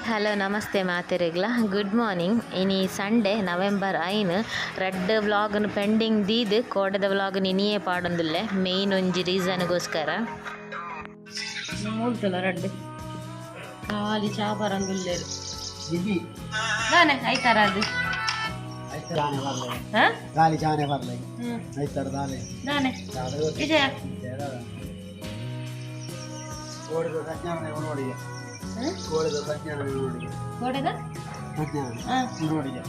Hello ನಮಸ್ತೆ ಮಾತೆರೆಗ್ಲ good morning. ಇನಿ ಸಂಡೇ ನವೆಂಬರ್ 5 ರಡ್ಡ್ ವ್ಲಾಗ್ನ್ ಪೆಂಡಿಂಗ್ ದೀದ್ ಕೋಡೆದ ವ್ಲಾಗ್ನ್ ಇನಿಯೇ ಪಾಡೊಂದುಲ್ಲೆ ಮೇಯ್ನ್ ಒಂಜಿ ರೀಸನ್ಗೋಸ್ಕರ. ಮೂಲ್ತಲ ರಡ್ಡ್ ಖಾಲಿ ಚಾ ಪರಂದುಲ್ಲೆರ್ ದಾನೆ ಐತಾರ ಅದು. ದಾನೆ ಬರ್ಲೆ. ಹಾ. ಗಾಲಿ ಚಾನೆ ಬರ್ಲೆ. ಹ್ಮ್. ಐತಾರ ದಾನೆ. ದಾನೆ ವಿಜಯ. ಕೋಡಿದ ಸಜ್ಞಾನ ನೋಡಿಗೆ. ಹ್ಮ್? ಕೋಡಿದ ಸಜ್ಞಾನ ನೋಡಿಗೆ. ಕೋಡೆದ ಸಜ್ಞಾನ. ಹಾ. ನೋಡಿಗೆ.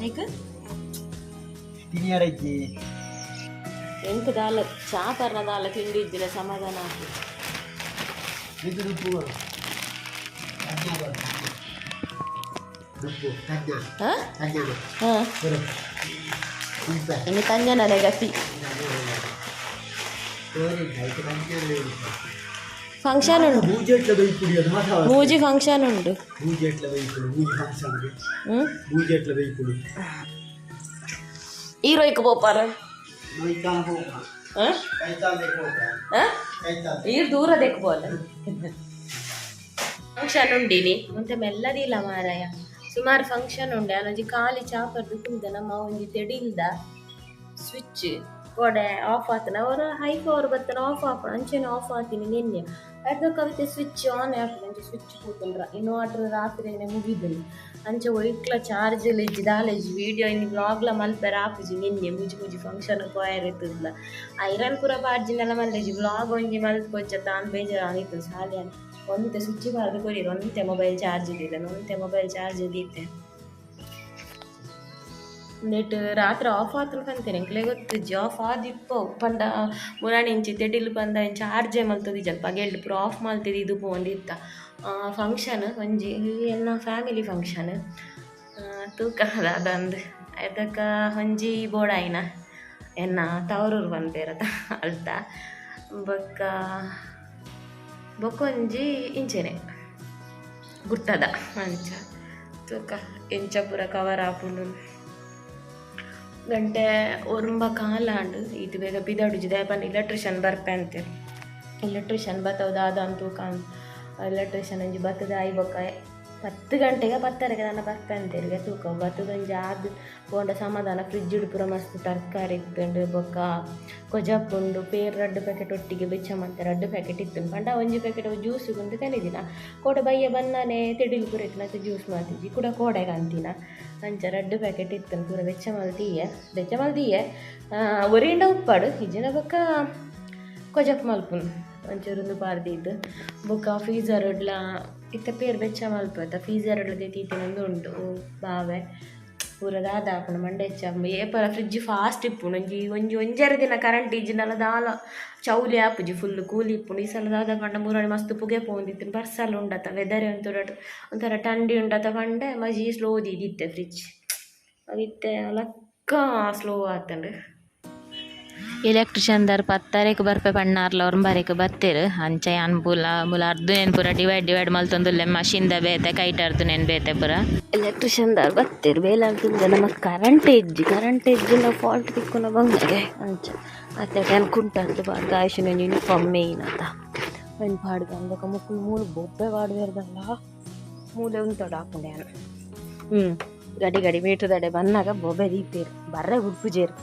ಐಕ್. ತಿನಿಯರಜ್ಜಿ. ಎಂಕ್ ದಾಲ ಚಾ ಪರ್ನ ದಾಲ ತಿಂಡಿ ಇದ್ದಿಲ್ಲ ಸಮಾಧಾನ ಆತು. ಇದು ದುಪ್ಪು ಬರು. ಸಜ್ಞಾ ಬರು. ದುಪ್ಪು ಸಜ್ಞಾ. ಹಾ. ಸಜ್ಞಾನ. ಹಾ. ಬರು ಇಂತ. ಇನ್ನು ತಂಜನನೆ ಗತಿ. ಫಂಕ್ಷನ್ ಉಂಟು. ಬೂಜೆಟ್ಲ ಬೈಪುಡಿ ಅದು ಮಾತ್ರ. ಮೂಜಿ ಫಂಕ್ಷನ್ ಉಂಟು. ಬೂಜೆಟ್ಲ ಬೈಪುಡು ಮೂಜಿ ಫಂಕ್ಷನ್ಗೆ. ಹ್ಮ್. ಬೂಜೆಟ್ಲ ಬೈಪುಡು. ಹೀರೋಯ್ಕ್ ಪೋಪಾರ. ನೈತಾನ ಹೋಗ. ಹಾ. ಕೈತಾಲ್ ಹೋಗ. ಹಾ. ಕೈತಾಲ್. ಈರ್ ದೂರ ದೆಕ್ಬೋಲ ಫಂಕ್ಷನ್ ಉಂಡಿನಿ ಮುಂತೆ ಮೆಲ್ಲದಿಲ್ಲ ಮಾರಾಯ. ಸುಮಾರು ಫಂಕ್ಷನ್ ಉಂಡೆ ಅನೊಂಜಿ ಖಾಲಿ ಚಾಪರ್ದು ಕುಂದ ನಮ್ಮ ಒಂಜಿ ತೆಡಿಲ್ದ ಸ್ವಿಚ್ ಕೋಡೆ ಆಫ್ ಆತನ ಅವರ ಹೈ ಪವರ್ ಬತ್ತನ ಆಫ್ ಆಪಣ ಅಂಚೆನೆ ಆಫ್ ಆತೀನಿ ನಿನ್ನೆ ಅರ್ಧ ಕವಿತೆ ಸ್ವಿಚ್ ಆನ್ ಆಪುಂಡು ಅಂಚೆ ಸ್ವಿಚ್ ಕೂತುಂಡ್ರ ಇನ್ವರ್ಟರ್ ರಾತ್ರಿನೆ ಮುಗಿದುನಿ ಅಂಚೆ ಒಯ್ಕ್ಲ ಚಾರ್ಜ್ ಇಜ್ಜಿ ದಾಲ ಇಜ್ಜಿ ವೀಡಿಯೋ ಇನ್ನು ವ್ಲಾಗ್ಲ ಮಲ್ಪೆರ ಆಪುಜಿ. ನಿನ್ನೆ ಮುಜಿ ಮುಜಿ ಫಂಕ್ಷನ್ ಪೋಯರೆ ಇತ್ತುಂದ್ಲ ಐರನ್ ಪೂರ ಪಾಡ್ಜಿನೆಲ್ಲ ಮಲ್ಲೆಜಿ ವ್ಲಾಗ್ ಒಂಜಿ ಮಲ್ಪೊಚ್ಚ ತಾನ್ ಬೇಜಾರು ಸಾಲೆ ಒಂತೆ ಸ್ವಿಚ್ ಪಾಡ್ದು ಕೊರಿಯೆರ್ ಒಂತೆ ಮೊಬೈಲ್ ಚಾರ್ಜ್ ಇದ್ದಿಲ್ಲ ಒಂತೆ ಮೊಬೈಲ್ ಚಾರ್ಜ್ ದೀತೆ ನೆಟ್ ರಾತ್ರಿ ಆಫ್ ಆತನ ಪಂತೇನೆ ಎಂಕ್ಲೆ ಗೊತ್ತಿಜ್ಜಿ ಆಫ್ ಆದಿಪ್ಪು ಪಂಡ ಮುರಾಣಿ ಇಂಚಿ ತೆಡಿಲ್ ಪಂದ ಚಾರ್ಜೇ ಮಲ್ತೊಂದಿಜ್ಜಲ್ ಪಗೆಲ್ಡ್ ಪೂರ ಆಫ್ ಮಲ್ತಿದ್ದು ಇದು ಪೋಂದಿತ್ತ. ಫಂಕ್ಷನ್ ಒಂಜಿ ಎನ್ನ ಫ್ಯಾಮಿಲಿ ಫಂಕ್ಷನ್ ತೂಕ ದಾದಂದ್ ಐದಕ್ಕ ಒಂಜಿ ಬೋಡಾಯಿನ ಎನ್ನ ತವರೂರು ಪನ್ಪೆರ್ ಅಲ್ತ ಬೊಕ್ಕ ಬೊಕ್ಕೊಂಜಿ ಇಂಚೆನೆ ಗುರ್ತದ ಅಂಚ ತೂಕ ಎಂಚ ಪೂರ ಕವರ್ ಆಪುಂಡು. ಗಂಟೆ ಒರುಂಬ ಕಾಲ ಆಂಡ್ ಈತ್ ಬೇಗ ಪಿದಡುಜಿ ದಾಯೆ ಪಂಡ ಎಲೆಕ್ಟ್ರಿಷಿಯನ್ ಬರ್ಪೆ ಅಂತೆರ್. ಎಲೆಕ್ಟ್ರಿಷಿಯನ್ ಬತ್ತವು ದಾದ ಅಂದ್ ತೂಕ ಎಲೆಕ್ಟ್ರಿಷಿಯನ್ ಒಂಜಿ ಬತ್ತುದು ಆಯಿ ಬೊಕ್ಕ 10 ಗಂಟೆಗೆ ಪತ್ತರೆಗೆ ದಾನ ಬರ್ಪೆ ಅಂತೆರ್ ತೂಕ ಬತ್ತುದು ಒಂಜಿ ಆದ್ ಪೋಂಡ ಸಮಾಧಾನ. ಫ್ರಿಜ್ಡ್ ಪೂರ ಮಸ್ತ್ ತರಕಾರಿ ಇತ್ತುಂಡು ಬೊಕ್ಕ ಕೊಜಪು ಉಂಡು ಪೇರ್ ರಡ್ಡ್ ಪ್ಯಾಕೆಟ್ ಒಟ್ಟಿಗೆ ಬೆಚ್ಚ ಮಂತೆ ರಡ್ಡ್ ಪ್ಯಾಕೆಟ್ ಇತ್ತುಂಡು ಪಂಡ ಒಂಜಿ ಪ್ಯಾಕೆಟ್ ಜ್ಯೂಸ್ ಉಂದು ಕನಿದಿನ ಕೋಡೆ ಬಯ್ಯ ಬನ್ನನೆ ತೆಡಿಲ್ ಪೂರ ಇತ್ತಿನ ಅಂಚ ಜ್ಯೂಸ್ ಮಲ್ತಿಜಿ ಕುಡ ಕೋಡೆ ಕಂತಿನ ಅಂಚ ರಡ್ಡ್ ಪ್ಯಾಕೆಟ್ ಇತ್ತುಂಡು ಪೂರ ಬೆಚ್ಚ ಮಲ್ತಿಯೆ ಬೆಚ್ಚ ಮಲ್ತಿಯೆ ಒರಿಂಡ ಉಪ್ಪಾಡು ಇಜ್ಜಿಂಡ ಬೊಕ್ಕ ಕೊಜಪು ಮಲ್ಪುನು ಒಂಚೂರು ಉಂದು ಪಾರ್ದೀದ್ ಬೊಕ್ಕ ಫ್ರೀಜರ್ಡ್ಲ ಇತ್ತೆ ಪೇರ್ ಬೆಚ್ಚ ಮಲ್ಪುವೆತ ಫ್ರೀಜರ್ಡ್ಲ ದೆತ್ತ್ ಉಂಡು ಬಾವೆ ಪೂರ ದಾದ ಆಪುಂಡು ಮಂಡೆ ಹೆಚ್ಚ ಏಪಲ ಫ್ರಿಜ್ ಫಾಸ್ಟ್ ಇಪ್ಪುಂಡು ಒಂಜಿ ಒಂಜಿ ಒಂಜರೆ ದಿನ ಕರೆಂಟ್ ಇಜ್ಜಿಂಡಲ ದಾಲ ಚೌಲಿ ಆಪುಜಿ ಫುಲ್ ಕೂಲಿ ಇಪ್ಪುಂಡು. ಈ ಸಲ ದಾದ ಪಂಡ ಮುರಾನಿ ಮಸ್ತ್ ಪುಗೆ ಪೋವೊಂದಿತ್ತುಂಡು ಬರ್ಸಲ ಉಂಡತ ವೆದರ್ ಒಂಥರ ಒಂಥರ ಟಂಡಿ ಉಂಡತ ಪಂಡೆ ಮಜಿ ಸ್ಲೋ ದೀದಿತ್ತೆ ಫ್ರಿಜ್ ಅವು ಇತ್ತೆ ಲಕ್ಕ ಸ್ಲೋ ಆತುಂಡು. ಎಲೆಕ್ಟ್ರಿಷಿಯನ್ ದಾರ್ ಪತ್ತಾರೆಗ್ ಬರ್ಪೆ ಪಣ್ಣಾರ್ಲ ಒರ್ಂಬರೆಗ್ ಬತ್ತೆರ್ ಅಂಚ ಯಾನ್ ಪೂಲ ಮೂಲ ಅರ್ಧನೇನ್ ಪೂರ ಡಿವೈಡ್ ಡಿವೈಡ್ ಮಲ್ತೊಂದುಲ್ಲೆ ಮಷಿನ್ ದ ಬೇತೆ ಕೈಟ್ ಅರ್ಧನೇನ್ ಬೇತೆ ಪೂರ. ಎಲೆಕ್ಟ್ರಿಷಿಯನ್ ದಾರ್ ಬತ್ತೆರ್ ಬೇಲೆ ನಮಕ್ ಕರೆಂಟ್ ಇಜ್ಜಿ ಕರೆಂಟ್ ಇಜ್ಜಿಂಡ ಫಾಲ್ಟ್ ತಿಕ್ಕುನ ಬಂಗಗೆ ಅಂಚ ಅತ್ತೆ ಯಾನ್ ಕುಂಟಂದು ಪಾಡ್ದ್ ಆಯುಷಿನ ಯೂನಿಫಾರ್ಮ್ ಮೇಯ್ನ್ ಅತ ಐನ್ ಪಾಡ್ದ್ ಬೊಕ ಮೊಕುಲು ಮೂಲು ಬೊಬ್ಬೆ ಪಾಡುವೆರ್ದಲ್ಲ ಮೂಲೆ ಉಂತೊಡು ಆಪುಂಡು ಯಾನ್. ಹ್ಮ್ ಗಡಿ ಗಡಿ ಮೀಟರ್ ದಡೆ ಬನ್ನಗ ಬೊಬ್ಬೆ ದೀಪೆರ್ ಬರ್ರೆ ಬುಡ್ಪುಜೆರ್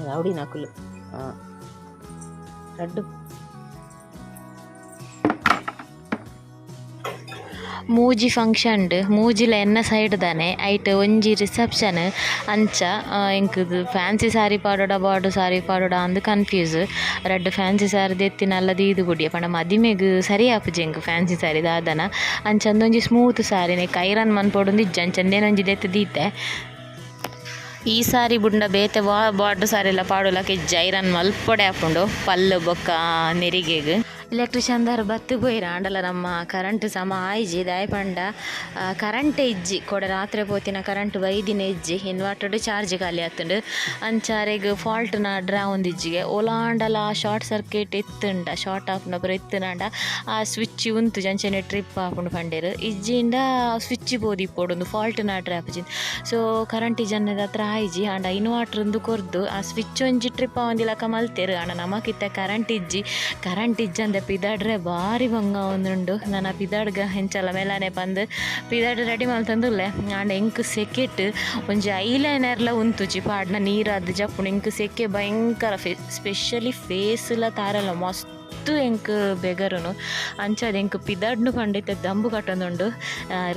ರೌಡಿನಕುಲು. ರಡ್ಡ್ ಮೂಜಿ ಫಂಕ್ಷನ್ ಮೂಜಿಲ ಎನ್ನ ಸೈಡ್ ದಾನೆ ಐಟ್ ಒಂಜಿ ರಿಸೆಪ್ಷನ್ ಅಂಚ ಎಂಕ್ ಫ್ಯಾನ್ಸಿ ಸಾರಿ ಪಾಡೊಡ ಬಾರ್ಡರ್ ಸಾರಿ ಪಾಡೊಡ ಅಂದ್ ಕನ್ಫ್ಯೂಸ್. ರಡ್ಡ್ ಫ್ಯಾನ್ಸಿ ಸಾರಿ ದೆತ್ತಿನಲ್ಲ ದೀದ್ ಬುಡಿಯೆ ಪಂಡ ಮದಿಮೆಗ್ ಸರಿ ಆಪುಜಿ ಎಂಕ್ ಫ್ಯಾನ್ಸಿ ಸಾರಿ ದಾದನ ಅಂಚ ಉಂದೊಂಜಿ ಸ್ಮೂತ್ ಸಾರಿ ನೆಕ್ ಐರನ್ ಮನ್ಪೊಡುಂದು ಇಜ್ಜಿ ಅಂಚ ಉಂದೇನೊಂಜಿ ದೆತ್ತ್ ದೀತೆ. ಈ ಸಾರಿ ಬುಡ್ಂಡ ಬೇತೆ ವಾ ಬಾರ್ಡರ್ ಸಾರಿ ಲ ಪಾಡುಲಕ ಇಜ್ಜಿ ಐರನ್ ಮಲ್ಪೊಡೆ ಆಪುಂಡು ಪಲ್ಲು ಬೊಕ್ಕ ನೆರಿಗೆಗ್. ಎಲೆಕ್ಟ್ರಿಷಿಯನ್ ದಾರ್ ಬತ್ತ್ ಪೋಯೆರ್ ಆಂಡಲ ನಮ್ಮ ಕರೆಂಟ್ ಸಮ ಆಯಿಜಿ ದಾಯೆ ಪಂಡ ಕರೆಂಟ್ ಇಜ್ಜಿ ಕೋಡೆ ರಾತ್ರೆ ಪೋತಿನ ಕರೆಂಟ್ ಬೈದಿನ ಇಜ್ಜಿ ಇನ್ವರ್ಟರ್ಡ್ ಚಾರ್ಜ್ ಖಾಲಿ ಆತುಂಡು ಅಂಚ ಅರೆಗ್ ಫಾಲ್ಟ್ ನಾಡ್ರೆ ಆವೊಂದಿಜ್ಜಿಗೆ ಓಲಾಂಡಲ ಶಾರ್ಟ್ ಸರ್ಕ್ಯೂಟ್ ಇತ್ತುಂಡ ಶಾರ್ಟ್ ಆಪುನ ಪೂರ ಇತ್ತುಂಡ ಆ ಸ್ವಿಚ್ ಉಂತುಜಿ ಅಂಚನೆ ಟ್ರಿಪ್ ಆಪುಂಡು ಪಂಡೆರ್ ಇಜ್ಜಿಂಡ ಸ್ವಿಚ್ ಪೋದಿಪ್ಪೊಡು ಉಂದು ಫಾಲ್ಟ್ ನಾಡ್ರೆ ಆಪುಜಿ. ಸೊ ಕರೆಂಟ್ ಇಜ್ಜಂದಿನ ಹತ್ರ ಆಯಿಜಿ ಆಂಡ ಇನ್ವರ್ಟರ್ ಉಂದು ಕೊರ್ದು ಆ ಸ್ವಿಚ್ ಒಂಜಿ ಟ್ರಿಪ್ ಆವಂದಿಲಕ ಮಲ್ತೆರ್ ಆಂಡ ನಮಕ್ ಇತ್ತೆ ಕರೆಂಟ್ ಇಜ್ಜಿ ಕರೆಂಟ್ ಇಜ್ಜಂದೆ. ದಾಂತೆ ಪಿದಾಡ್ರೆ ಬಾರಿ ಬಂಗ ಒಂದುಂಡು. ನನ ಪಿದಾಡ್ಗ ಎಂಚಲ ಮೇಲಾನೆ ಪಂದ್ ಪಿದಾಡ್ ರೆಡಿ ಮಲ್ತೊಂದುಲ್ಲೆ. ಆಂಡ ಎಂಕ್ ಸೆಕೆಟ್ ಒಂಜಿ ಐಲೈನರ್ಲ ಉಂತುಜಿ ಪಾಡ್ನ ನೀರಾದ್ ಜಪ್ಪುಂಡು. ಎಂಕ್ ಸೆಕೆ ಭಯಂಕರ, ಸ್ಪೆಷಲಿ ಫೇಸ್ಲ ತಾರಲ್ಲ ಮಸ್ತ್ ಎಂಕ್ ಬೆಗರುನು. ಅಂಚಾದ್ ಎಂಕ್ ಪಿದಾಡ್ನು ಪಂಡಿತ ದಂಬು ಕಟ್ಟೊಂದುಂಡು.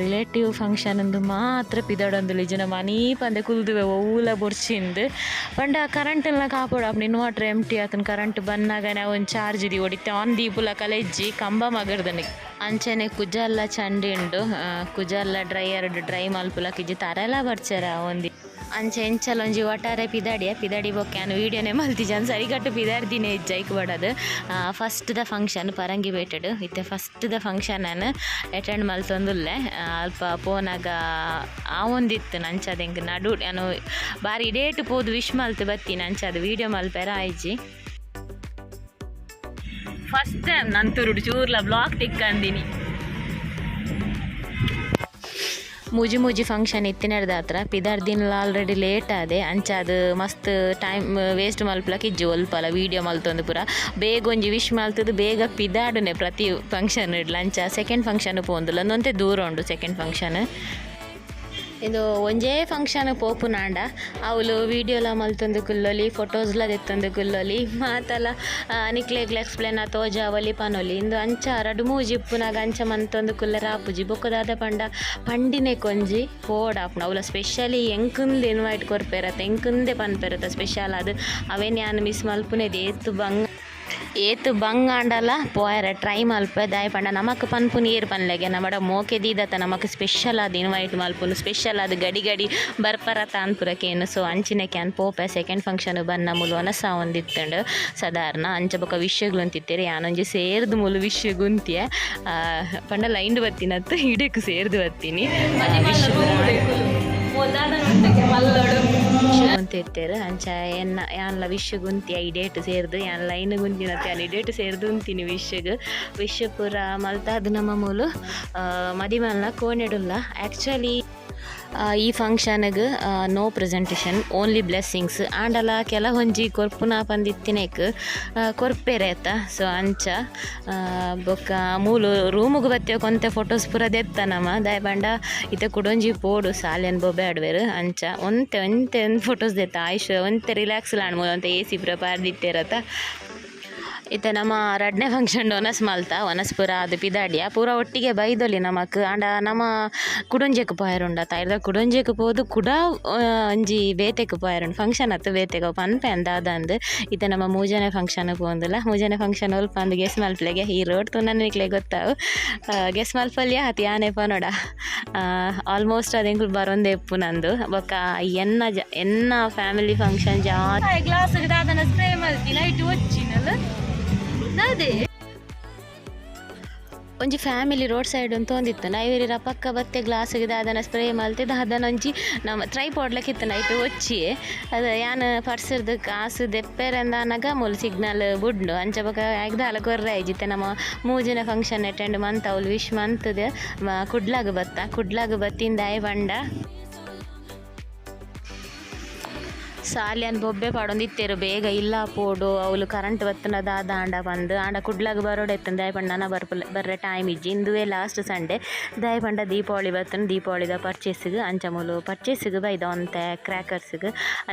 ರಿಲೇಟಿವ್ ಫಂಕ್ಷನ್ ಉಂದು ಮಾತ್ರ ಪಿದಾಡೊಂದುಲ್ಲ. ಇಜ್ಜಿಂಡ ಮನೀ ಪಂದೆ ಕುಲ್ದುವೆ ಒವ್ಲ ಬೊರ್ಚಿಂದ್ ಪಂಡ ಕರೆಂಟ್ ಎಲ್ಲ ಕಾಪೊಡು. ಇನ್ವರ್ಟರ್ ಎಂಟಿ ಆತುಂಡು. ಕರೆಂಟ್ ಬನ್ನಗನೆ ಒಂಜಿ ಚಾರ್ಜ್ ದೀವೊಡು. ಇತ್ತೆ ಆನ್ ದೀಪುಲ ಕಲೆಜ್ಜಿ ಕಂಬ ಮಗರ್ದನೆ. ಅಂಚನೆ ಕುಜಲ್ಲ ಚಂಡಿ ಉಂಡು. ಕುಜಲ್ಲ ಡ್ರೈಯರ್ ಡ್ರೈ ಮಲ್ಪುಲಕ ಇಜ್ಜಿ, ತರೆಲ ಬರ್ಚೆರ ಒಂದಿ. ಅಂಚ ಎಂಚಲ ಒಂಜಿ ಒಟ್ಟಾರೆ ಪಿದಾಡಿಯ ಪಿದಾಡಿ ಬೊಕ್ಕ ಯಾನ್ ವೀಡಿಯೋನೇ ಮಲ್ತಿಜಾನ್ ಸರಿಕಟ್ಟು ಪಿದಾಡ್ದಿನೇ ಇಜ್ಜ ಐಕ್ ಬಡದು. ಫಸ್ಟ್ ದ ಫಂಕ್ಷನ್ ಪರಂಗಿ ಬೇಟೆಡ್ ಇತ್ತೆ ಫಸ್ಟ್ ದ ಫಂಕ್ಷನ್ ಅಟೆಂಡ್ ಮಲ್ತೊಂದುಲ್ಲೆ. ಅಲ್ಪ ಪೋನಾಗ ಆವೊಂದಿತ್ತು ಅಂಚಾದ್ ಎಂಕ್ ನಡು ಯಾನು ಬಾರಿ ಡೇಟ್ ಪೋದು ವಿಶ್ ಮಲ್ತ್ ಬತ್ತೀನಿ. ಅಂಚಾದ್ ವೀಡಿಯೋ ಮಲ್ಪೆರ ಆಯ್ಜಿ. ಫಸ್ಟ್ ಟೈಮ್ ನಂತೂರುಡು ಚೂರ್ಲ ಬ್ಲಾಕ್ ತಿಕ್ಕಂದಿನಿ. ಮೂಜಿ ಮೂಜಿ ಫಂಕ್ಷನ್ ಇತ್ತಿನರ್ದಾತ್ರ ಪಿದಾರ್ ದಿನಲ ಆಲ್ರೆಡಿ ಲೇಟ್ ಆದೆ. ಅಂಚಾದ್ ಮಸ್ತ್ ಟೈಮ್ ವೇಸ್ಟ್ ಮಲ್ಪಲಕ ಇಜ್ಜಿ ಒಲ್ಪಲ ವೀಡಿಯೋ ಮಲ್ತೊಂದು ಪೂರ ಬೇಗ ಒಂಜಿ ವಿಶ್ ಮಲ್ತದು ಬೇಗ ಪಿದಾಡುನೆ ಪ್ರತಿ ಫಂಕ್ಷನ್ ಇಡ್ಲ. ಅಂಚ ಸೆಕೆಂಡ್ ಫಂಕ್ಷನ್ ಪೋಂದುಲ್ಲ, ಒಂದೊಂತೆ ದೂರ ಉಂಡು ಸೆಕೆಂಡ್ ಫಂಕ್ಷನ್. ಇದು ಒಂಜೇ ಫಂಕ್ಷನ್ ಪೋಪುನಾಂಡ ಅವ್ಲು ವೀಡಿಯೋಲ ಮಲ್ತೊಂದು ಕುಲ್ಲೊಲಿ, ಫೋಟೋಸ್ಲ ದೆತ್ತೊಂದು ಕುಲ್ಲೊಲಿ, ಮಾತಲ ನಿಕ್ಲೆಗ್ಲ ಎಕ್ಸ್ಪ್ಲೇನ್ ತೋಜಾವೊಲಿ ಪನೊಲಿ. ಇಂದು ಅಂಚ ರಡ್ಡ್ ಮೂಜಿ ಇಪ್ಪುನಗ ಅಂಚ ಮಂತೊಂದು ಕುಲ್ಲರ ಆಪುಜಿ. ಬೊಕ್ಕ ದಾದ ಪಂಡ ಪಂಡಿನೆ ಕೊಂಜಿ ಪೋಡಾಪುಂಡು. ಅವ್ಲ ಸ್ಪೆಷಲಿ ಎಂಕುಂದು ಇನ್ವೈಟ್ ಕೊರ್ಪೆರತ, ಎಂಕುಂದೆ ಪನ್ಪೆರತ ಸ್ಪೆಷಲ್ ಆದ್ ಅವೇನ್ ಯಾನ್ ಮಿಸ್ ಮಲ್ಪುನೆದ್. ಏತ್ ಬಂಗ ಏತ್ ಬಂಗ ಆಂಡಲ ಪೋಯರೆ ಟ್ರೈ ಮಲ್ಪೆ. ದಾಯೆ ಪಂಡ ನಮಕ್ ಪನ್ಪುನು ಏರ್ ಪನ್ಲೆಗೆ, ನಮಡ ಮೋಕೆ ದೀದತ ನಮಕ್ ಸ್ಪೆಷಲ್ ಆದ್ ಇನ್ವೈಟ್ ಮಲ್ಪುನು, ಸ್ಪೆಷಲ್ ಆದ್ ಗಡಿ ಗಡಿ ಬರ್ಪರತ ಅನ್ಪುರಕೇನು. ಸೊ ಅಂಚಿನಕ್ಕೆ ಯಾನ್ ಪೋಪೆ. ಸೆಕೆಂಡ್ ಫಂಕ್ಷನ್ ಬನ್ನ ಮೂಲು ವನಸ ಆವೊಂದಿತ್ತುಂಡು ಸಾಧಾರಣ. ಅಂಚ ಬೊಕ ವಿಶ್ಯಗ್ಲು ಅಂತಿತ್ತೆರ್. ಯಾನೊಂಜಿ ಸೇರ್ದ್ ಮೂಲು ವಿಶ್ಯಗ್ ಉಂತಿಯೆ. ಪಂಡ ಲೈನ್ ಬತ್ತಿನತ್ತು ಇಡೆಕ್ ಸೇರ್ದ್ ಬತ್ತೀನಿ. ಉಂತಿತ್ತೆರ್. ಅಂಚ ಎನ್ನ ಯಾನ್ಲ ವಿಶ್ಯಗ್ ಉಂತಿಯ ಇಡೇಟ್ ಸೇರ್ದ್. ಯಾನ್ ಲೈನ್ ಉಂತಿನತ್ತು ಯಾನ್ ಇಡೇಟ್ ಸೇರ್ದ್ ಉಂತಿನಿ ವಿಶ್ಯಗ್. ವಿಶ್ಯ ಪೂರ ಮಲ್ತಾದ್ ನಮ್ಮ ಮೂಲು ಮದಿಮಲ್ನ ಕೋಣೆಡುಲ್ಲ. ಆ್ಯಕ್ಚುಲಿ ಈ ಫಂಕ್ಷನ್ಗ್ ನೋ ಪ್ರೆಸೆಂಟೇಷನ್, ಓನ್ಲಿ ಬ್ಲೆಸ್ಸಿಂಗ್ಸ್. ಆಂಡಲ ಕೆಲವೊಂಜಿ ಕೊರ್ಪುನ ಪಂದಿತ್ತಿನೇಕ್ ಕೊರ್ಪೆರೆ ಆತ. ಸೊ ಅಂಚ ಬೊಕ್ಕ ಮೂಲು ರೂಮುಗು ಬತ್ತೆ ಕೊಂತೆ ಫೋಟೋಸ್ ಪೂರ ದೆತ್ತ ನಮ. ದಾಯೆ ಪಂಡ ಇತ್ತೆ ಕುಡೊಂಜಿ ಪೋಡು ಸಾಲೆನ್ ಬೊಬ್ಬೆ ಆಡ್ವೆರ್. ಅಂಚ ಒಂತೆ ಒಂತೆ ಫೋಟೋಸ್ ದೆತ್ತ. ಆಯುಷ್ ಒಂತೆ ರಿಲ್ಯಾಕ್ಸ್ ಲಾಂಡ್ ಮೂಲು ಒಂತೆ ಎ ಸಿ ಪೂರ ಪಾಡ್ದಿತ್ತೆರತ. ಇತ್ತೆ ನಮ್ಮ ರಡ್ಡನೇ ಫಂಕ್ಷನ್ ಒನಸ್ ಮಲ್ತ ಒನಸ್ ಪೂರ ಅದು ಪಿದಾಡಿಯ ಪೂರ ಒಟ್ಟಿಗೆ ಬೈದೊಲಿ ನಮಕ್. ಆಂಡ ನಮ ಕುಡೊಂಜೆಕ್ ಪೋಯೆರುಂಡ ಐರ್ದ ಕುಡೊಂಜೆಕ್ ಪೋದು ಕುಡ ಒಂಜಿ ಬೇತೆಕ್ ಪೋಯೆರುಂಡು ಫಂಕ್ಷನ್ ಅತ್ತು ಬೇತೆಗ್ ಅವು ಪನ್ಪೆ ದಾದಂದ್. ಇತ್ತೆ ನಮ್ಮ ಮೂಜನೇ ಫಂಕ್ಷನ್ ಪೋಂದುಲ್ಲ. ಮೂಜನೇ ಫಂಕ್ಷನ್ ಒಲ್ಪ ಅಂದ್ ಗೆಸ್ ಮಲ್ಪಲೆಗೆ. ಈ ರೋಡ್ ತೂನ ನಿಕ್ಲೆಗ್ ಗೊತ್ತಾವು. ಗೆಸ್ ಮಲ್ಪಲ್ಯ ಅತ್ ಯಾನೆ ಪನೊಡ. ಆಲ್ಮೋಸ್ಟ್ ಅದು ಎಂಕುಲು ಬರೊಂದೇ ಇಪ್ಪುನಂದು. ಬೊಕ್ಕ ಎನ್ನ ಎನ್ನ ಫ್ಯಾಮಿಲಿ ಫಂಕ್ಷನ್ ಜಾಸ್ತಿ ಗ್ಲಾಸ್ ದಾದನ ಸ್ಪ್ರೇ ಮಲ್ತಿ ನೈಟ್ ಒಚ್ಚಿನಲ್ಲ ದಾದೆ ಒಂಜಿ ಫ್ಯಾಮಿಲಿ ರೋಡ್ ಸೈಡ್ ಒಂದಿತ್ತು. ಐವೇರಿ ಪಕ್ಕ ಬತ್ತೆ ಗ್ಲಾಸ್ಗೆ ದಾದನ ಸ್ಪ್ರೇ ಮಲ್ತೆ ದಾದನ ಒಂಜಿ ನಮ್ಮ ಟ್ರೈ ಪೋಡ್ಲಕ್ಕಿತ್ತು ನೈಟ್ ಒಚ್ಚಿ. ಅದು ಯಾನ್ ಪರ್ಸರ್ದು ಕಾಸು ದೆಪ್ಪೆರಂದಾನಗ ಮೂಲು ಸಿಗ್ನಲ್ ಬುಡ್ಡು. ಅಂಚ ಬೊಕ ದಾಲ ಕೊರ್ರೆ ಆಯ್ಜಿತ್ತೆ. ನಮ್ಮ ಮೂಜಿನ ಫಂಕ್ಷನ್ ಅಟೆಂಡ್ ಮಂತ್ ಅವ್ಲು ವಿಶ್ ಮಂತದ ಕುಡ್ಲಾಗ ಬತ್ತ. ಕುಡ್ಲಾಗ ಬತ್ತಿಂದಾಯೆ ಪಂಡ ಸಾಲ್ಯನ್ ಬೊಬ್ಬೆ ಪಾಡೊಂದಿತ್ತೆರ್ ಬೇಗ ಇಲ್ಲ ಪೋಡು ಅವ್ಲು ಕರೆಂಟ್ ಬತ್ತುಂಡ ದಾದ ಆಂಡ ಪಂದ್. ಆಂಡ ಕುಡ್ಲಾಗ ಬರೋಡೆ ಇತ್ತುಂಡು. ದಾಯೆ ಪಂಡ ನನ ಬರ್ಪುಲ ಬರ್ರೆ ಟೈಮ್ ಇಜ್ಜಿ. ಇಂದುವೆ ಲಾಸ್ಟ್ ಸಂಡೆ. ದಾಯೆ ಪಂಡ ದೀಪಾವಳಿ ಬತ್ತುಂಡು. ದೀಪಾವಳಿದ ಪರ್ಚೇಸ್ಗ್ ಅಂಚ ಮೂಲು ಪರ್ಚೇಸ್ಗ್ ಬೈದ ಒಂತೆ ಕ್ರ್ಯಾಕರ್ಸ್ಗ್.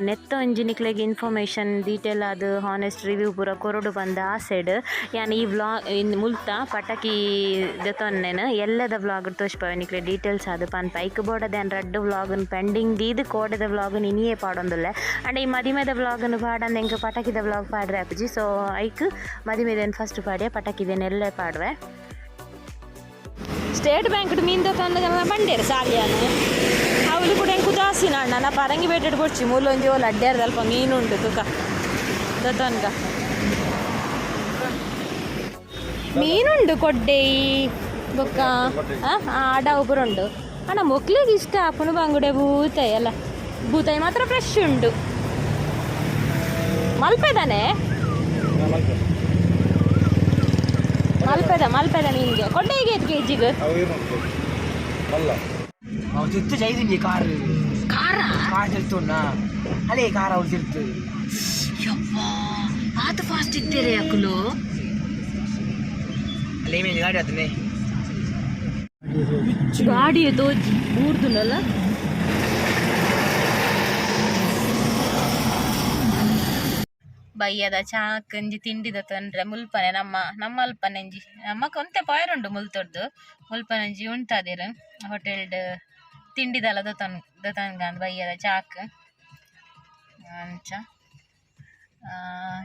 ನೆತ್ತ ಒಂಜಿ ನಿಕ್ಲೆಗ್ ಇನ್ಫಾರ್ಮೇಷನ್ ಡೀಟೇಲ್ ಆದ್ ಹಾನೆಸ್ಟ್ ರಿವ್ಯೂ ಪೂರ ಕೊರೊಡು ಪಂದ್ ಆಸೆಡ್ ಯಾನ್ ಈ ವ್ಲಾಗ್ ಮುಲ್ತ ಪಟಾಕಿ ದೆತೊನ್ನೆನ್ ಎಲ್ಲದ ವ್ಲಾಗ್ ತೋಜ್ಪಾವೆ ನಿಕ್ಲೆ ಡೀಟೇಲ್ಸ್ ಆದ್ ಪನ್ಪ. ಐಕ್ ಬೋಡಾದ್ ಯಾನ್ ರಡ್ಡ್ ವ್ಲಾಗ್ ಪೆಂಡಿಂಗ್ ದೀದ್ ಕೋಡೆದ ವ್ಲಾಗ್ ಇನಿಯೇ ಪಾಡೊಂದುಲ್ಲೆ. ಆಂಡ ಈ ಮದಿಮೆದ ವ್ಲಾಗ್ ಪಾಡಂದೆ ಎಂಕ್ ಪಟಾಕಿದ ವ್ಲಾಗ್ ಪಾಡ್ರೆ ಆಪುಜಿ. ಸೊ ಐಕ್ ಮದಿಮೆದನ್ ಫಸ್ಟ್ ಪಾಡ್ಯ, ಪಟಾಕಿದೆನ್ ಎಲ್ಲೆ ಪಾಡುವೆ. ಸ್ಟೇಟ್ ಬ್ಯಾಂಕ್ ಮೀನ್ ತಂದ ಬಂಡೇರು ಸಾಲಿಯಾನ ಅವಳು ಕೂಡ ಎಂಕ್ ಉದಾಸೀನ ಅಣ್ಣ. ನಾ ಪರಂಗಿ ಬೇಟೆಡ್ ಬೊಡ್ಚಿ ಮೂಲೊಂಜಿ ಓಲ್ ಅಡ್ಡ್ಯಾರ್ದ ಅಲ್ಪ ಮೀನು ಉಂಟು ತುಕ ದತನ್ಗ ಮೀನುಂಡು ಕೊಡ್ಡೇಯಿ ಬೊಕ್ಕ ಆಡ ಉಂಡು. ಅಣ್ಣ ಮೊಕ್ಲೆಗ್ ಇಷ್ಟ ಆಪುನು ಬಂಗುಡೆ ಬೂತಾಯಿ ಅಲ್ಲ. ಬೂತಾಯಿ ಮಾತ್ರ ಫ್ರೆಶ್ ಉಂಡು. ಮಲ್ಪೆದಾನೆ ಮಲ್ಪೆದ ಮಲ್ಪೆದ ಮೀನ್ಗೆ ಕೊಡ್ಡೇಗೆ ಏತ್ ಕೆಜಿಗ್? ಅವು ತಿರ್ತು ಜೈದಿಂಜಿ ಕಾರ್. ಕಾರ? ಕಾರ್ ತಿರ್ತುಣ್ಣ ಅಲೇ ಕಾರ್ ಅವು ತಿರ್ತು. ಯವ್ವಾ, ಆತ ಫಾಸ್ಟ್ ಇದ್ದೀರಿ ಅಕುಲು. ಅಲ್ಲಿ ಮೇಲೆ ಗಾಡಿ ಆತನೆ. ಗಾಡಿ ತೋಜಿ ಬೂರ್ದುಂಡಲ್ಲ. ಬಯ್ಯದ ಚಾಕಂಜಿ ತಿಂಡಿದ ತೊಂದ್ರೆ ಮುಲ್ಪನೆ ನಮ್ಮ ನಮ್ಮ ಅಲ್ಪನೆಂಜಿ ನಮ್ಮ ಕೊಂತೆ ಪಾಯರುಂಡು ಮುಲ್ತೊಡ್ದು ಮುಲ್ಪನಂಜಿ ಉಂಟಾದಿರ ಹೋಟೆಲ್ಡ್ ತಿಂಡಿದಲ್ಲ ದೊತನ್ ದೊತನ್ಗಂದ್ ಬಯ್ಯದ ಚಾಕ್ ಅಂಚ.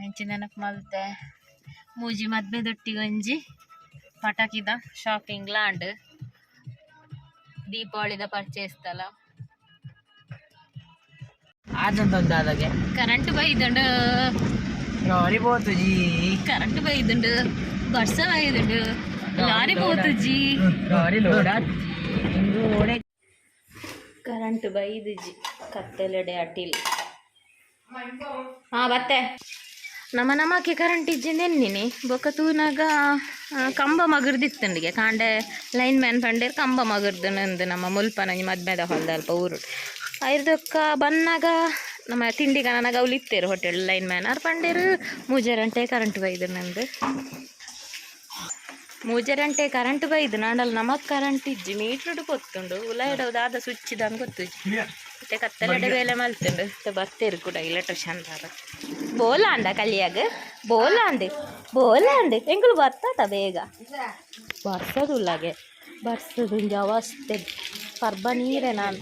ಇಂಚಿ ನೆನಪು ಮಲ್ತೆ ಮೂಜಿ ಮದ್ಮೆ ದೊಟ್ಟಿಗೊಂಜಿ ಪಟಾಕಿದ ಶಾಪಿಂಗ್ ಲಾಂಡ್ ದೀಪಾವಳಿದ ಪರ್ಚೇಸ್ ತಲ. ಆತಂತ ಒಂದು ಆದಾಗೆ. ಕರೆಂಟ್ ಬೈದುಂಡು. ಲಾರಿ ಪೋತು ಜಿ. ಕರೆಂಟ್ ಬೈದುಂಡು, ಬರ್ಸ ಬೈದುಂಡು, ಲಾರಿ ಪೋತುಜಿ. ಲಾರಿ ಲೋಡ್ ಆತು ಓಡೆ. ಕರೆಂಟ್ ಬೈದುಜಿ, ಕತ್ತೆಲೆಡೆ ಅಟಿಲ್. ಹಾ ಬತ್ತೆ ನಮ್ಮ ನಮಕ್ಕೆ ಕರೆಂಟ್ ಇಜ್ಜಿ ನೆನ್ನಿನಿ ಬೊಕ್ಕ ತೂನಾಗ ಕಂಬ ಮಗುರ್ದಿತ್ತಂಡಿಗೆ ಕಾಂಡೆ ಲೈನ್ ಮ್ಯಾನ್ ಪಂಡೇರ್ ಕಂಬ ಮಗುರ್ದು ನಂದು ನಮ್ಮ ಮುಲ್ಪನಂಜಿ ಮದ್ಮೆದ ಹೊಲ್ದ ಅಲ್ಪ ಊರು ಐರ್ದೊಕ್ಕ ಬನ್ನಾಗ ನಮ್ಮ ತಿಂಡಿ ನನಗ ಅವ್ಲು ಇತ್ತೇರು ಹೋಟೆಲ್ ಲೈನ್ ಮ್ಯಾನ್ ಆರ್ ಪಂಡೇರು ಮೂಜರಂಟೆ ಕರೆಂಟ್ ಬೈದು ನಂದು ಮೂಜರಂಟೆ ಕರೆಂಟ್ ಬೈದು ನಾಡಲ್ ನಮಕ್ ಕರೆಂಟ್ ಇಜ್ಜಿ ಮೀಟ್ರುಡು ಗೊತ್ತುಂಡು ಉಲ ಇಡೋದು ಆದ ಸ್ವಿಚ್ ಇದಂಗೆ ಗೊತ್ತುಜ್ಜಿ. ಮತ್ತೆ ಕತ್ತಲೆಡೆ ಬೇಲೆ ಮಲ್ತುಂಡು. ಮತ್ತೆ ಬರ್ತೇರು ಕೂಡ ಎಲೆಕ್ಟ್ರಿಷಿಯನ್ ದಾರ ಬೋಲಾಂಡ ಕಲಿಯಾಗ ಬೋಲಾಂಡ್ ಬೋಲಾಂಡ್ ಎಂಕುಲು ಬರ್ತದ ಬೇಗ ಬರ್ಸದುಲ್ಲಾಗೆ ಬರ್ಸದು ಒಂಜಿ ಅವಸ್ಥೆ ಪರ್ಬ ನೀರೆ ನಾನು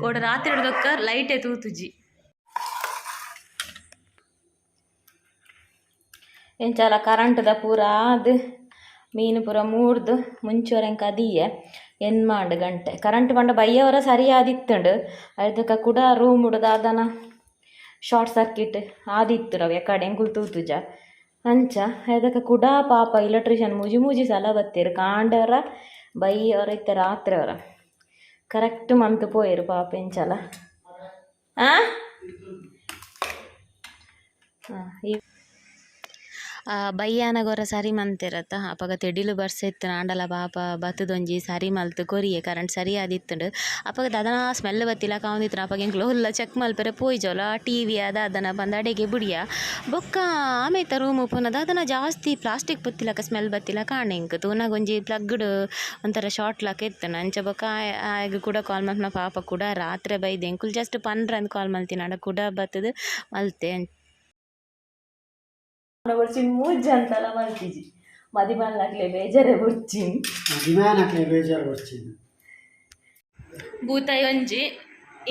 ಕೋಡ ರಾತ್ರಿ ಹಿಡ್ದೊಕ್ಕ ಲೈಟೇ ತೂತುಜಿ. ಎಂಚಾಲ ಕರೆಂಟ್ದ ಪೂರ ಅದು ಮೀನು ಪೂರ ಮೂರ್ದು ಮುಂಚೋರೆಂಕ ಅದಿಯೆ ಎನ್ಮಾಂಡ್ ಗಂಟೆ ಕರೆಂಟ್ ಪಂಡ ಬಯ್ಯವರ ಸರಿಯಾದಿತ್ತುಂಡು. ಅದಕ್ಕೆ ಕೂಡ ರೂಮ್ ದಾದನ ಶಾರ್ಟ್ ಸರ್ಕ್ಯೂಟ್ ಆದಿತ್ತು ರವೆ ಕಡೆ ಎಂಕುಲು ತೂತುಜ ಅಂಚ. ಅದಕ್ಕೆ ಕೂಡ ಪಾಪ ಎಲೆಕ್ಟ್ರಿಷಿಯನ್ ಮೂಜಿ ಮೂಜಿ ಸಲ ಬತ್ತೀರು ಕಾಂಡವರ ಬಯ್ಯವರ ಇತ್ತ ರಾತ್ರಿಯವರ ಕರೆಕ್ಟ್ ಮಂತ್ ಪೋಯರು ಪಾಪ ಎಂಚಲ. ಆ ಹಾಂ ಈ ಬಯ್ಯಾನಗೊರ ಸರಿ ಮಂತಿರತ್ತ ಅಪಗ ತೆಡಿಲು ಬರ್ಸ ಇತ್ತು ಆಂಡಲ ಪಾಪ ಬತ್ತದೊಂಜಿ ಸರಿ ಮಲ್ತ್ ಕೊರಿಯೆ ಕರೆಂಟ್ ಸರಿ ಆದಿತ್ತುಂಡು. ಅಪಗ ದಾದನ ಸ್ಮೆಲ್ ಬತ್ತಿಲ್ಲ ಕಾವೊಂದಿತ್ತು. ಅಪಗ ಎಂಕ್ಲು ಹುಲ್ಲ ಚೆಕ್ ಮಲ್ಪೆರೆ ಪೋಯಿಜೋಲ ಟಿ ವಿ ಅದ ಅದನ ಬಂದು ಅಡೆಗೆ ಬುಡಿಯ ಬೊಕ್ಕ ಆಮೇತ ರೂಮ್ ಉಪ್ಪುನ ದಾದನ ಜಾಸ್ತಿ ಪ್ಲಾಸ್ಟಿಕ್ ಬತ್ತಿಲಕ ಸ್ಮೆಲ್ ಬತ್ತಿಲ್ಲ ಕಾಣೆ ಎಂಕ್ ತೂನಾಗ ಒಂಜಿ ಪ್ಲಗ್ಡ್ ಒಂಥರ ಶಾರ್ಟ್ ಲಾಕ್ ಇತ್ತುಂಡು. ಅಂಚ ಬೊಕ್ಕ ಆಯಗ್ ಕೂಡ ಕಾಲ್ ಮಲ್ಪುನ ಪಾಪ ಕೂಡ ರಾತ್ರೆ ಬೈದೆ ಎಂಕುಲು ಜಸ್ಟ್ ಪನ್ರಂದ್ ಕಾಲ್ ಮಲ್ತಿನ ಆಂಡ ಕೂಡ ಬತ್ತದು ಮಲ್ತೆ. ಮೂಜಿ ಅಂತಲ ಮಲ್ತಿಜಿ ಮದಿಮಲ್ನಕ್ಲೆ ಬೇಜಾರೆ ಬುಡ್ಚಿನ್. ಮದಿಮಾನಕ್ಲೆ ಬೇಜಾರು ಬರ್ಚಿನ್. ಬೂತಾಯಿ ಒಂಜಿ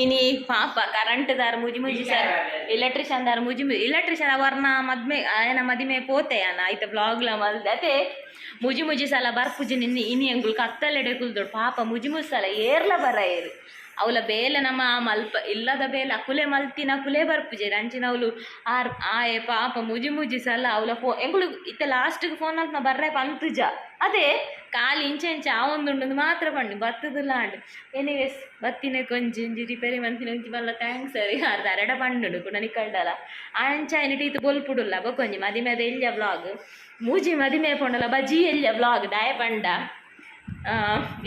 ಇನಿ ಪಾಪ ಕರೆಂಟ್ ದಾರ್ ಮುಜಿ ಮುಜಿ ಸರ್ ಎಲೆಕ್ಟ್ರಿಷಿಯನ್ ದಾರ್ ಮುಜಿ ಮುಜಿ ಎಲೆಕ್ಟ್ರಿಷಿಯನ್ ಅವರ್ನ ಮದ್ಮೆ ಆಯನ ಮದಿಮೆ ಪೋತೆ ಅನ್ನ ಐತ ಬ್ಲಾಗ್ಲ ಮಲ್ದೆ ಅತೆ. ಮುಜಿ ಮುಜಿ ಸಲ ಬರ್ಪುಜಿ ನಿನ್ನೆ ಇನಿ ಎಂಗುಲ್ ಕತ್ತಲೆಡೆ ಕುಲ್ದೊಡು ಪಾಪ ಮುಜಿ ಮುಜಿ ಸಲ ಏರ್ಲ ಬರ ಏರು ಅವಲ ಬೇಲೆ ನಮ್ಮ ಮಲ್ಪ ಇಲ್ಲದ ಬೇಲೆ ಅಕುಲೆ ಮಲ್ತಿನ ಅಕುಲೆ ಬರ್ಪುಜೆರ್ ಅಂಚಿನ ಅವಲು ಆರ್ ಆಯೆ ಪಾಪ ಮುಜಿ ಮುಜಿ ಸಲ ಅವಲ ಫೋ ಎಂಗುಲು ಇತ್ತೆ ಲಾಸ್ಟ್ಗೆ ಫೋನ್ ಮಲ್ಪನ ಬರ್ರೆ ಪಂತುಜ ಅದೇ ಕಾಲು ಇಂಚೆ ಇಂಚೆ ಆವೊಂದುಂಡು ಮಾತ್ರ ಪಂಡಿ ಬತ್ತದಿಲ್ಲ ಅಂಡ್. ಎನಿವೇಸ್ ಬತ್ತಿನ ಕೊಂಚಿ ಒಂಜಿ ರಿಪೇರಿ ಮಂತಿನ ಒಂಜಿ ಮಲ್ಲ thanks ಸರಿ ಅರ್ಧ ಅರಡ ಪಂಡುಂಡು ಕೂಡ ನಿಕಲ್ಡಲ ಅಂಚ ಐನಿಟ್ ಈತ್ ಬೊಲ್ಪುಡುಲ್ಲ. ಬೊಕೊಂಜಿ ಮದಿಮೆದ ಎಲ್ಯ ಬ್ಲಾಗ್ ಮೂಜಿ ಮದಿಮೆ ಪಂಡಲ ಬಜಿ ಎಲ್ಯ ಬ್ಲಾಗ್ ದಾಯ ಪಂಡ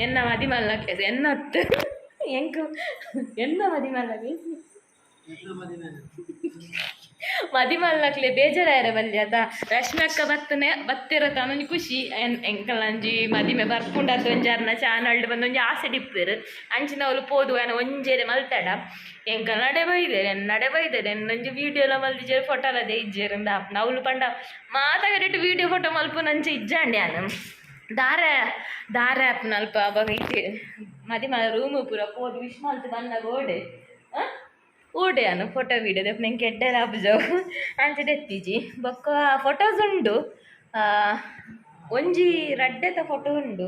ಎನ್ನ ಮದಿಮಲ್ಲ ಎನ್ನತ್ತು ಎಂಕು ಎನ್ನ ಮದಿಮಲ್ಲ ಮದಿಮಲ್ಲಕ್ಲೆ ಬೇಜಾರಾಯರ ಬಲ್ಲಿ ಅದ ರಶ್ಮಿ ಅಕ್ಕ ಬತ್ತನೆ ಬತ್ತಿರ ಒಂಜಿ ಖುಷಿ ಎಂಕಲಂಜಿ ಮದಿಮೆ ಬರ್ಪುಂಡತ್ತ ಒಂಜಿ ಅರ್ನ ಚಾನಲ್ಡ್ ಬಂದು ಒಂಜಿ ಆಸೆ ಡಿಪ್ಪೇರು ಅಂಚಿನವ್ಲು ಪೋದು ಆನ ಒಂಜೇರೆ ಮಲ್ತಡ ಎಂಕಲ್ ನಡೆ ಬೈದೇರು ಎನ್ನಡೆ ಬೈದೇರು ಎನ್ನೊಂಜಿ ವೀಡಿಯೋ ಎಲ್ಲ ಮಲ್ದಿಜೇರು ಫೋಟೋ ಅಲ್ಲದೆ ಇಜ್ಜೇರು ನವ್ಲು ಪಂಡ ಮಾತಾಗಡಿಟ್ಟು ವೀಡಿಯೋ ಫೋಟೋ ಮಲ್ಪುನಂಚ ಇಜ್ಜಾಂಡಿ ಆನ ದಾರ ದಾರ ಆ್ಯಪ್ನಲ್ಪ ಅವಾಗ ಇತ್ತೆ ಮದಿಮ ರೂಮು ಪೂರ ಪೋದು ವಿಶ್ ಮಲ್ತ್ ಬನ್ನಗ ಓಡೆ ಓಡೆ ಅನು ಫೋಟೋ ವೀಡಿಯೋ ದೆಪ್ಪ ನಂಗೆ ಎಡ್ಡೆ ಆಪುಜವು ಅಂಚ ದೆತ್ತಿಜಿ. ಬೊಕ್ಕ ಫೋಟೋಸ್ ಉಂಡು, ಒಂಜಿ ರಡ್ಡೆತ ಫೋಟೋ ಉಂಡು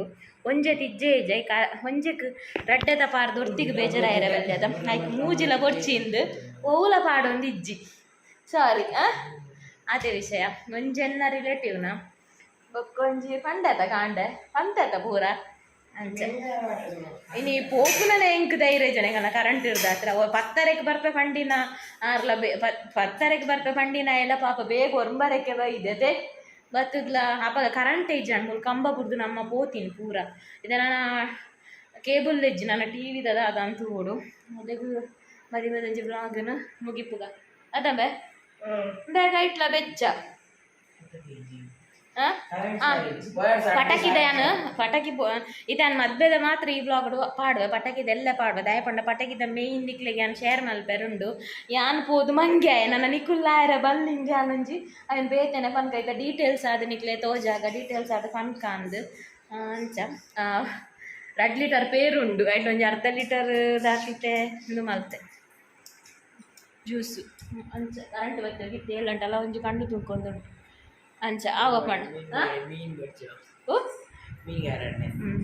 ಒಂಜೆತ್ ಇಜ್ಜೆ ಇಜ್ಜೆ ಐಕ್ ಒಂಜೆಕ್ ರಡ್ಡೆತ ಪಾರ್ದ್ ಒರ್ತಿಗ್ ಬೇಜಾರಾಯೆರೆ ಬಲ್ಲಿ ಅದ ಐಕ್ ಮೂಜಿಲ ಬೊರ್ಚಿಂದ್ ಒವ್ಲ ಪಾಡೊಂದು ಇಜ್ಜಿ ಸಾರಿ ಅದೇ ವಿಷಯ ಒಂಜೆನ್ನ ರಿಲೇಟಿವ್ನ ಬೊಕ್ಕ ಒಂಜಿ ಪಂಡತ ಕಾಂಡೆ ಪಂತತ ಪೂರ ಅಂಚ. ಇನಿ ಪೋಪುನನೆ ಎಂಕ್ ಧೈರ್ಯ ಜನ ಕರೆಂಟ್ ಇರ್ದ ಹತ್ರ ಪತ್ತರೆಕ್ ಬರ್ಪೆ ಪಂಡಿನ ಆರ್ಲ ಬೇ ಪತ್ತರೆಕ್ ಬರ್ಪೆ ಪಂಡಿನ ಎಲ್ಲ ಪಾಪ ಬೇಗ ಒರ್ಂಬರಕ್ಕೆ ಬೈದತೆ ಬತ್ತದ್ಲ ಅಪಗ ಕರೆಂಟ್ ಇಜ್ಜಾಂಡ್ ಮೂಲು ಕಂಬ ಬುಡ್ದು ನಮ್ಮ ಪೋತೀನಿ ಪೂರ ಇದೆ ನನ್ನ ಕೇಬಲ್ ಇಜ್ಜಿ ನನ್ನ ಟಿ ವಿದ ಅದಂತ ಓಡು ಅದಕ್ಕೆ ಮದಿ ಬ್ಲಾಗ್ನ ಮುಗಿಪುಗ ಅದಂಬೆ ಬೇಗ ಇಟ್ಲ ಬೆಚ್ಚ. ಆ? ಆ. ಪಟಾಕಿದ ಯಾನ್ ಪಟಾಕಿ ಇತ್ತೆ ಮದ್ವೆದ ಮಾತ್ರ ಈ ವ್ಲಾಗ್ ಪಾಡುವೆ. ಪಟಾಕಿದ ಎಲ್ಲ ಪಾಡುವೆ. ದಾಯ ಪಂಡ ಪಟಾಕಿದ ಮೇಯ್ನ್ ನಿಕ್ಲೆಗ್ ಯಾನ್ ಶೇರ್ ಮಲ್ಪೆರುಂಡು. ಯಾನ್ ಪೋದು ಮಂಗ್ಯಾಯ ನನ್ನ ನಿಕುಲ್ಲಾಯರ ಬಲ್ಲಿಂಗ್ ಯಾನೊಂಜಿ ಅಯ್ನ್ ಬೇತೆನೆ ಪನ್ಕ ಐತ ಡೀಟೇಲ್ಸ್ ಆದ್ ನಿಕ್ಲೆ ತೋಜಾಗ ಡೀಟೇಲ್ಸ್ ಆದ್ ಪನ್ಕಾಂದ್. ಅಂಚ 2 ಲೀಟರ್ ಪೇರುಂಡು. ಐಟ್ ಒಂಜಿ ಅರ್ಧ ಲೀಟರ್ ದಾತಿತೆ ಉಂದು ಮಲ್ತೆ ಜ್ಯೂಸು. ಅಂಚ ಕರೆಂಟ್ ಬತ್ತೆ ಇತ್ತೆ 7 ಗಂಟೆಲ ಒಂಜಿ ಕಣ್ಣು ತೂಕೊಂದುಂಡು. ಅಂಚ ಆವ ಪಂಡ. ಮೀನ್ ಬರ್ಚು. ಓ. ಮೀನ್. ಹ್ಮ್.